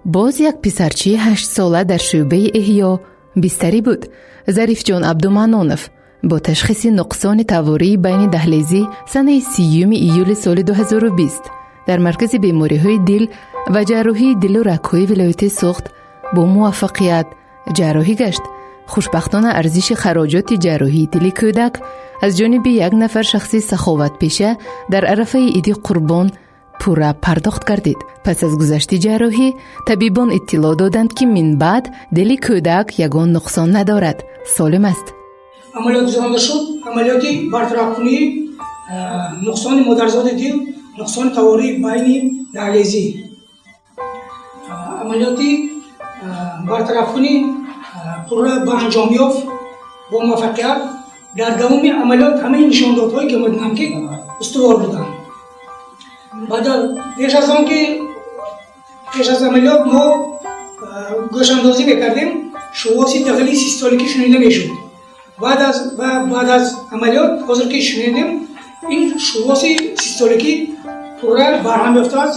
Боз як писарчаи 8-сола дар шӯъбаи эҳё бистарӣ буд. Зарифҷон Абдуманонов бо ташхиси нуқсони тавории байни даҳлезӣ санаи 30 июли соли 2020 дар маркази бемориҳои дил ва ҷарроҳии дилу рагҳои вилояти Суғд бо муваффақият ҷарроҳӣ гашт. Хушбахтона, арзиши хароҷоти ҷарроҳии дили кӯдак аз ҷониби як нафар шахси саховатпеша дар арафаи Иди Қурбон пурра пардохт гардид. Пас аз гузашти ҷарроҳӣ табибон иттилоъ доданд, ки минбаъд дили кӯдак ягон нуқсон надорад, солим аст. Амалиёт гузаронда шуд, амалиёти бартарафкунии нуқсони модарзоди дил, нуқсони тавории байни даҳлезӣ. Амалиёти бартарафкунӣ пурра ба анҷом ёфт бо муваффақият. Дар давоми амалиёт ҳамаи нишондодҳои гемодинамикӣ устувор буданд. Пеш аз он ки пеш аз амалиёт мо гӯшандозӣ мекардем, шувоси дағали систоликӣ шунида мешуд. Баъд аз амалиёт, ҳозир ки шунидем, ин шувоси систоликӣ пурра барҳам ёфтааст,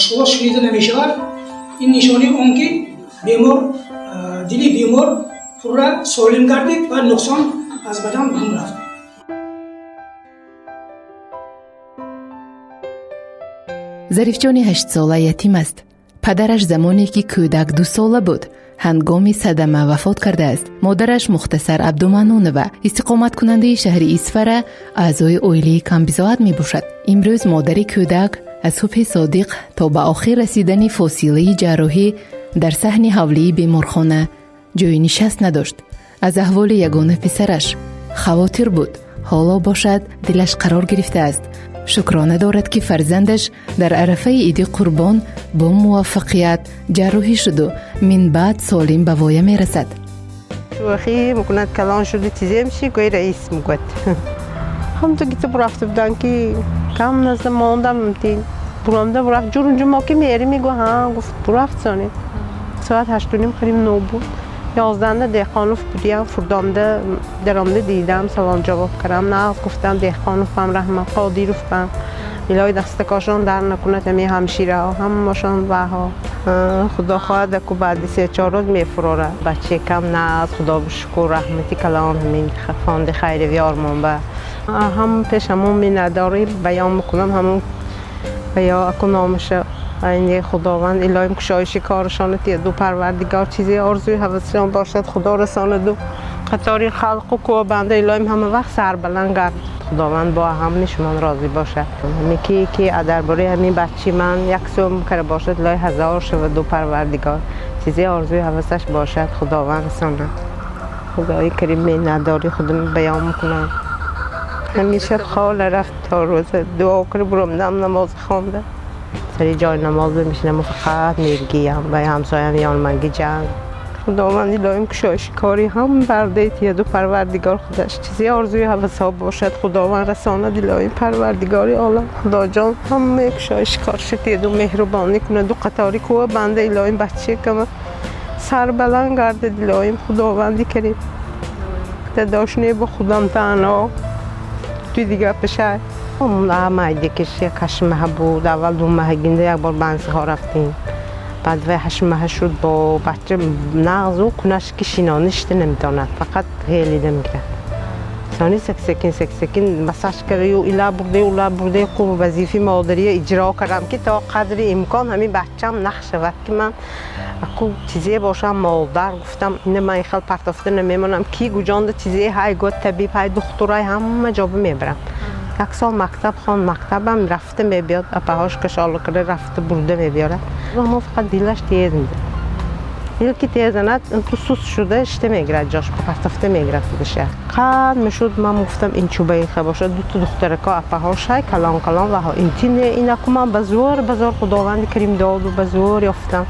шувос шунида намешавад. Ин нишонаи он ки бемор, дили бемор пурра солим гардид ва нуқсон аз бадан гум рафт. Зарифҷони 8-сола ятим аст. Падараш замоне ки кӯдак 2-сола буд, ҳангоми садама вафот кардааст. Модараш Мухтасар Абдуманонова, истиқоматкунандаи шаҳри Исфара, аъзои оилаи камбизоат мебошад. Имрӯз модари кӯдак аз субҳи содиқ то ба охир расидани фосилаи ҷарроҳӣ дар саҳни ҳавлии беморхона ҷои нишаст надошт. Аз аҳволи ягона писараш хавотир буд. Ҳоло бошад, дилаш қарор гирифтааст. Шукрона дорад, ки фарзандаш дар арафаи Иди Қурбон бо муваффақият ҷарроҳӣ шуду минбаъд солим ба воя мерасад. Шӯхӣ мекунад, калон шуди, чизе меши, гӯи раис мегӯяд. Ҳамто гиту бурафта буданд, ки кам назда мондам, бурамда бурафт, ҷурунҷу мо ки мери мегӯ, ҳа, гуфт, бурафт. Сони соат 8:30, қариб 9 буд, 11-да Деҳқонов будиям, фурдомда даромда дидам, салом ҷавоб кардам, нағз гуфтам. Деҳқоновам раҳмат, Қодировам, илоҳи дастакошон дар накунад, ҳами ҳамшираҳо ҳамашон ваҳо. Худо хоҳад, аку баъди 3-4 рӯз мефурорад. Бачекам нағз, худо бишукр, раҳмати калон ҳамин фонди хайриви Ормонба. Ҳам пеш ҳамон миннатдорӣ баён мекунам, ҳамон ва ё аку номаша айни худованд илоҳим кушоиши корашона тиҳаду парвардигор чизе орзуи ҳавасшон бошад, худо расонаду, қатори халқу кӯбанда илоҳим ҳама вақт сарбаланд гард. Худованд бо ҳамаи шумон розӣ бошад. Ҳаме ки дар бораи ҳамин бачи ман як сӯм кара бошад, илоҳи ҳазор шаваду парвардигор чизе орзуи ҳавасаш бошад, худованд расонад. Худои карим, миннатдорӣ худам баён мекунам. Ҳамеша хола рафт то рӯза дуо кара буромдам, намоз хонда сари ҷои намоз бимешинам, фақат мегиям ба ҳамсоям ёнманги ҷанг. Худованд илоҳим кушоиши кори ҳам бардаи тиҳаду парвардигор худаш чизе орзуи ҳавасҳо бошад, худованд расонад. Илоҳим парвардигори олам, худоҷон, ҳамаи кушоиши корша тиҳаду меҳрубонӣ кунаду қатори кӯва банда илоҳим бачекама сарбаланд гардад. Илоҳим худованди карим, дадош не, бо худам танҳо туи дигар пешай майдикиш як 8 маҳа буд. Аввал 2 маҳагинда як бор бансиҳо рафтем, баъд вай 8 маҳа шуд, бо бача нағзу кунаш ки шиноништа наметавонад, фақат ҳелида мегирад. Сони сексекин сексекин массаж кардаю, ила бурдаю, ула бурдаю, ку вазифаи модария иҷро кардам, ки то қадри имкон ҳамин бачам нах шавад, ки ман аку чизе бошам, модар гуфтам, ина ман ихел партофта намемонам, ки гуҷонда чизе ҳай гӯяд, табиб ҳай, духтурай, ҳама ҷоба мебарам. Як сол мактаб хон, мактабам рафта мебиёд, апаҳош кашола карда рафта бурда мебиёрад. Мо фақат дилаш тез мезанад, дил ки тез занад, ту суст шуда шита мегирад, ҷош партофта мегирад худаша. Қад мешуд, ман гуфтам, ин чӯбаиха бошад, дута духтарако апаҳош ҳай калон калон ваҳо инти не, инаку ман ба зӯр ба зӯр худованди карим доду, ба зӯр ёфтам.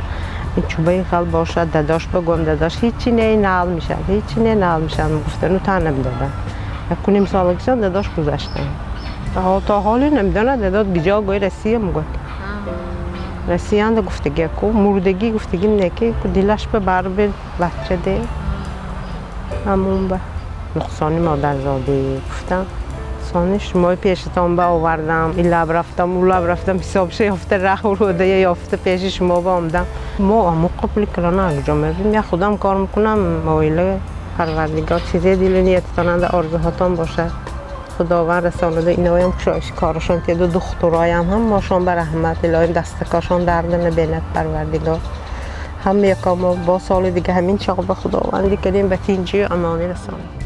Ин чӯбаи хал бошад, дадош багӯям, дадош ҳичи не, нал мешавад, ҳичи не, нал мешавад, гуфтану та намедодам. 1.5 солагишон дадош гузаштам, то ҳоле намедонад дадод гиҷо, гӯй Россия мегӯяд, Россиянда гуфтагӣ, ку мурдагӣ гуфтагим не, ки дилаш ба барбир бача де ҳамун ба нуқсони модарзодӣ гуфтам. Сони шумои пешатон ба овардам, ин лаб рафтам, у лаб рафтам, ҳисобша ёфта, раҳу рӯдая ёфта, пеши шумо ба омадам. Мо аму пули калона куҷо мебинем? Я худам кор мекунам, оила парвардигор чизе дили ниятатонанда орзуҳотон бошад. Худованд расонида, иноям кушоиши корашон теду, духтуроям ҳамашон ба раҳмат, илоҳим дастакошон дарда набинад парвардигор. Ҳама якомо бо соли дига ҳамин чоқ ба худованди кардем, ба тинҷию амонӣ расонад.